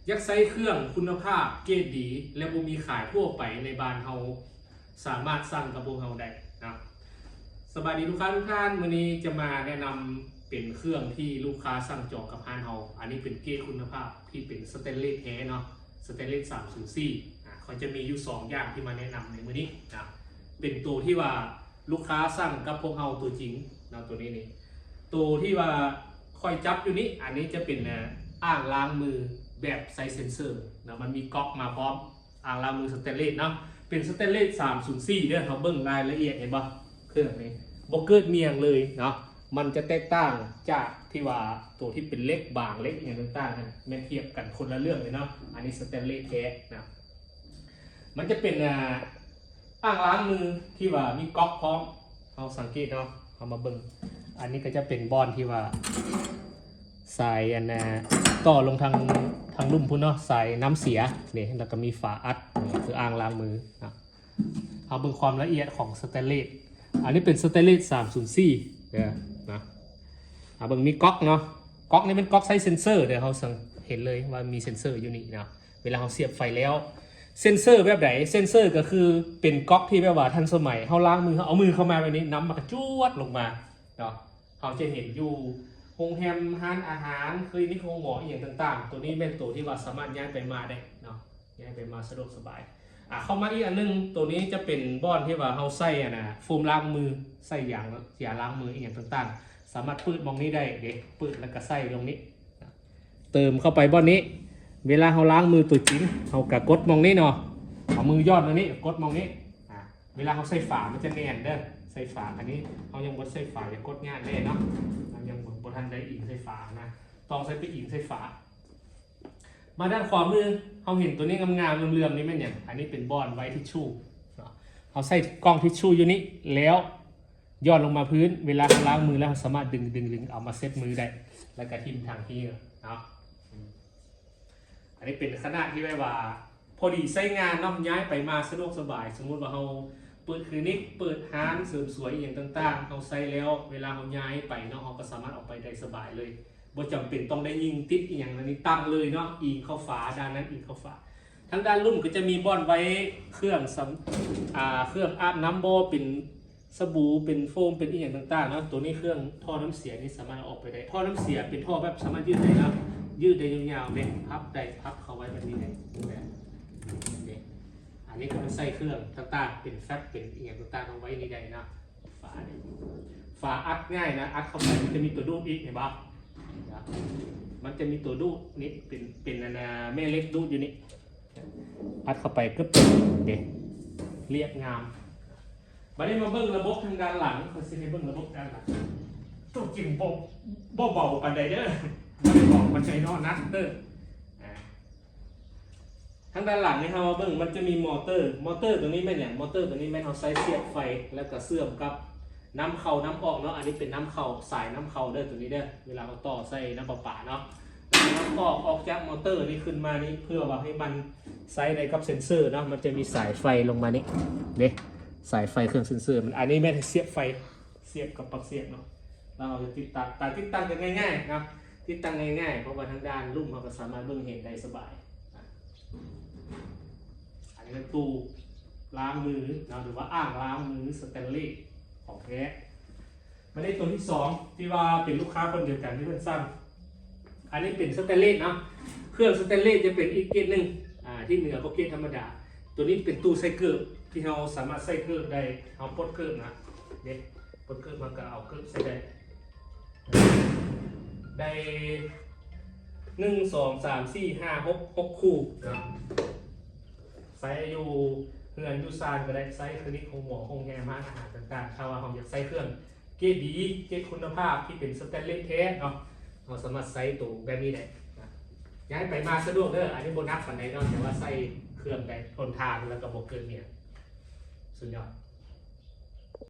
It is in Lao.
ຢາກໃຊ້ເຄື່ອງຄຸນນະພາບເກຣດດີ ແລະ ບໍ່ມີຂາຍທົ່ວໄປໃນບ້ານເຮົາ ສາມາດສັ່ງກັບພວກເຮົາໄດ້ນະ. ສະບາຍດີລູກຄ້າທຸກທ່ານ, ມື້ນີ້ຈະມາແນະນຳເປັນເຄື່ອງທີ່ລູກຄ້າສັ່ງຈອງກັບຮ້ານເຮົາ. ອັນນີ້ເປັນເກຣດຄຸນນະພາບທີ່ເປັນສະແຕນເລດແທ້ເນາະ, ສະແຕນເລດສາມສູນສີ່. ອາ ເຂົາຈະມີຢູ່ສອງຢ່າງທີ່ມາແນະນຳໃນມື້ນີ້ນະ, ເປັນໂຕທີ່ວ່າ ລູກຄ້າສັ່ງກັບພວກເຮົາຕົວຈິງເນາະ. ໂຕນີ້ນີ້ ໂຕທີ່ວ່າຂ້ອຍຈັບຢູ່ນີ້ ອັນນີ້ຈະເປັນ ອາ ອ່າງລ້າງມືແບບໃສ່ເຊັນເຊີເນາະ, ມັນມີກັອກມາພ້ອມ, ອ່າງລ້າງມືສະແຕນເລດເນາະ, ເປັນສະແຕນເລດສາມສູນສີ່ເດີ. ເຮົາເບິ່ງລາຍລະອຽດ ເຫັນບໍ່? ເຄື່ອງນີ້ບໍ່ເກີດໝຽງເລີຍເນາະ, ມັນຈະແຕກຕ່າງຈາກທີ່ວ່າໂຕທີ່ເປັນເຫຼັກບາງ ເຫຼັກອີ່ຫຍັງຕ່າງໆຫັ້ນ ແມ່ນທຽບກັນຄົນລະເລື່ອງເລີຍເນາະ. ອັນນີ້ສະແຕນເລດແທ້ນະ. ມັນຈະເປັນ ອ່າ ອ່າງລ້າງມືທີ່ວ່າມີກັອກພ້ອມ. ເຮົາສັງເກດເນາະ, ເຮົາມາເບິ່ງ, ອັນນີ້ກໍຈະເປັນບ່ອນທີ່ວ່າສາຍ ອັນນ່າ ຕໍ່ລົງທາງ ທາງລຸ່ມພຸ້ນເນາະ, ສາຍນ້ຳເສຍນີ້, ແລ້ວກໍມີຝາອັດ, ນີ້ຄືອ່າງລ້າງມືນະ. ເຮົາເບິ່ງຄວາມລະອຽດຂອງສະແຕນເລດ, ອັນນີ້ເປັນສະແຕນເລດສາມສູນສີ່ເດີນະ. ເຮົາເບິ່ງມີກັອກເນາະ, ກັອກນີ້ເປັນກັອກໃສ່ເຊັນເຊີເດີ, ເຮົາສັງເຫັນເລີຍວ່າມີເຊັນເຊີຢູ່ນີ້ເນາະ. ເວລາເຮົາສຽບໄຟແລ້ວ ເຊັນເຊີແບບໃດ? ເຊັນເຊີກໍຄືເປັນກັອກທີ່ແບບວ່າທັນສະໄໝ, ເຮົາລ້າງມື ເຮົາເອົາມືເຂົ້າມາແບບນີ້ ນ້ຳມັນກໍຈວດລົງມາເນາະ. ເຮົາຈະເຫັນຢູ່ໂຮງແຮມ, ຮ້ານອາຫານ, ຄລີນິກ, ໂຮງໝໍ ອີ່ຫຍັງຕ່າງໆ. ໂຕນີ້ແມ່ນໂຕທີ່ວ່າສາມາດຍ້າຍໄປມາໄດ້ເນາະ, ຍ້າຍໄປມາສະດວກສະບາຍ. ອາ ເຂົ້າມາອີກອັນໜຶ່ງ, ໂຕນີ້ຈະເປັນບ່ອນທີ່ວ່າເຮົາໃສ່ ອັນນ່າ ໂຟມລ້າງມື, ໃສ່ຢາງ ຢາລ້າງມື ອີ່ຫຍັງຕ່າງໆ, ສາມາດເປີດໝ່ອງນີ້ໄດ້ເດ້, ເປີດແລ້ວກໍໃສ່ລົງນີ້. ເຕີມເຂົ້າໄປບ່ອນນີ້. ເວລາເຮົາລ້າງມືຕົວຈິງ ເຮົາກະກົດໝ່ອງນີ້ເນາະ, ເອົາມືຢ່ອນມານີ້ ກົດໝ່ອງນີ້. ອາ ເວລາເຮົາໃສ່ຝາມັນຈະແໜ້ນເດີ, ໃສ່ຝາ. ອັນນີ້ເຮົາຍັງບໍ່ໃສ່ຝາ, ຢ່າກົດຍາກເດ້ເນາະ, ເຮົາຍັງບໍ່ ບໍ່ທັນໄດ້ອີງໃສ່ຝານະ, ຕ້ອງໃສ່ໄປອີງໃສ່ຝາ. ມາດ້ານຂວາມື ເຮົາເຫັນຕົວນີ້ງາມໆ ເຫຼືອມໆ ນີ້ແມ່ນຫຍັງ? ອັນນີ້ເປັນບ່ອນໄວ້ທິດຊູເນາະ, ເຮົາໃສ່ກ່ອງທິດຊູຢູ່ນີ້ ແລ້ວ ຢ່ອນລົງມາພື້ນ, ເວລາເຮົາລ້າງມືແລ້ວ ເຮົາສາມາດດຶງ ດຶງ ດຶງເອົາມາເຊັດມືໄດ້ ແລ້ວກະຖິ້ມຖັງຂີ້ເຫຍື້ອເນາະ. ອືມ ອັນນີ້ເປັນຂະໜາດທີ່ແບບວ່າພໍດີໃຊ້ງານເນາະ, ຍ້າຍໄປມາສະດວກສະບາຍ. ສົມມຸດວ່າເຮົາເປີດຄລີນິກ, ເປີດຮ້ານເສີມສວຍອີ່ຫຍັງຕ່າງໆ, ເຮົາໃຊ້ແລ້ວ ເວລາເຮົາຍ້າຍໄປເນາະ, ເຮົາກໍສາມາດອອກໄປໄດ້ສະບາຍເລີຍ, ບໍ່ຈຳເປັນຕ້ອງໄດ້ຍິງຕິດອີ່ຫຍັງ. ອັນນີ້ຕັ້ງເລີຍເນາະ, ອີງເຂົ້າຝາ, ດ້ານນັ້ນອີງເຂົ້າຝາ. ທາງດ້ານລຸ່ມກໍຈະມີບ່ອນໄວ້ເຄື່ອງສຳ ອາ ເຄື່ອງອາບນ້ຳ ບໍ່ເປັນ ສະບູ ເປັນໂຟມ ເປັນອີ່ຫຍັງຕ່າງໆເນາະ. ໂຕນີ້ເຄື່ອງທໍ່ນ້ຳເສຍນີ້ສາມາດເອົາອອກໄປໄດ້. ທໍ່ນ້ຳເສຍເປັນທໍ່ແບບສາມາດຍືດໄດ້ເນາະ, ຍືດໄດ້ຍາວໆເດ້, ພັບໄດ້, ພັບເຂົ້າໄວ້ແບບນີ້ໄດ້. ອັນນີ້ກໍໄປໃສ່ເຄື່ອງຕ່າງໆ ເປັນແຟັບ ເປັນອີ່ຫຍັງຕ່າງໆ ເອົາໄວ້ນີ້ໄດ້ເນາະ. ຝານີ້ ຝາອັດງ່າຍນະ, ອັດເຂົ້າໄປມັນຈະມີຕົວດູດອີກ, ເຫັນບໍ່? ມັນຈະມີຕົວດູດນີ້ ເປັນ ເປັນອັນນ່າ ແມ່ເຫຼັກດູດຢູ່ນີ້. ອັດເຂົ້າໄປກຶບ ເດ້ ລຽບງາມ. ບາດນີ້ມາເບິ່ງລະບົບທາງດ້ານຫຼັງ, ຂ້ອຍຊິໃຫ້ເບິ່ງລະບົບດ້ານຫຼັງ. ໂຕຈິງບໍ່ ບໍ່ເບົາປານໃດເດີ, ບໍ່ໄດ້ເບົາປານໃດເນາະ, ໜັກເຕີບ. ອາ ທາງດ້ານຫຼັງນີ້ເຮົາມາເບິ່ງ, ມັນຈະມີມໍເຕີ. ມໍເຕີຕົວນີ້ແມ່ນຫຍັງ? ມໍເຕີຕົວນີ້ແມ່ນເຮົາໃຊ້ສຽບໄຟ ແລ້ວກໍເຊື່ອມກັບ ນ້ຳເຂົ້ານ້ຳອອກເນາະ, ອັນນີ້ເປັນນ້ຳເຂົ້າ, ສາຍນ້ຳເຂົ້າເດີ ຕົວນີ້ເດີ, ເວລາເຮົາຕໍ່ໃສ່ນ້ຳປະປາເນາະ, ນ້ຳອອກ ອອກຈາກມໍເຕີນີ້ຂຶ້ນມານີ້ ເພື່ອວ່າໃຫ້ມັນໃຊ້ໄດ້ກັບເຊັນເຊີເນາະ, ມັນຈະມີສາຍໄຟລົງມານີ້ເດ້, ສາຍໄຟເຄື່ອງເຊັນເຊີມັນ, ອັນນີ້ແມ່ນສຽບໄຟ, ສຽບກັບປລັກສຽບເນາະ, ແລ້ວເຮົາຈະຕິດຕັ້ງ, ການຕິດຕັ້ງກໍງ່າຍໆເນາະ, ຕິດຕັ້ງງ່າຍໆ ເພາະວ່າທາງດ້ານລຸ່ມເຮົາກໍສາມາດເບິ່ງເຫັນໄດ້ສະບາຍ. ອັນນີ້ແມ່ນຕູ້ລ້າງມືເນາະ ຫຼືວ່າອ່າງລ້າງມືສະແຕນເລດຂອງແທ້. ມາໃນຕົວທີສອງ ທີ່ວ່າເປັນລູກຄ້າຄົນດຽວກັນທີ່ເພິ່ນສັ່ງ, ອັນນີ້ເປັນສະແຕນເລດເນາະ, ເຄື່ອງສະແຕນເລດຈະເປັນອີກເກຣດໜຶ່ງ ອາ ທີ່ເໜືອກວ່າເກຣດທຳມະດາ. ຕົວນີ້ເປັນຕູ້ໃສ່ເກີບ ທີ່ເຮົາສາມາດໃສ່ເກີບໄດ້, ເຮົາປົດເກີບນະ ເດ້ ປົດເກີບມາກໍເອົາເກີບໃສ່ໄດ້. ໄດ້ ໜຶ່ງ ສອງ ສາມ ສີ່ ຫ້າ ຫົກ ຫົກຄູ່ເນາະ, ໃຊ້ຢູ່ເຮືອນຢູ່ຊານກໍໄດ້, ໃຊ້ຄລີນິກ, ໂຮງໝໍ, ໂຮງແຮມ, ຮ້ານອາຫານຕ່າງໆ. ຖ້າວ່າເຮົາຢາກໃຊ້ເຄື່ອງເກຣດດີ, ເກຣດຄຸນນະພາບທີ່ເປັນສະແຕນເລດແທ້ເນາະ, ເຮົາສາມາດໃຊ້ໂຕແບບນີ້ໄດ້ນະ, ຍ້າຍໄປມາສະດວກເດີ. ອັນນີ້ບໍ່ໜັກປານໃດເນາະ, ແຕ່ວ່າໃຊ້ເຄື່ອງໄດ້ທົນທານ ແລ້ວກໍບໍ່ເກີດຫຍັງ. ສຸດຍອດ.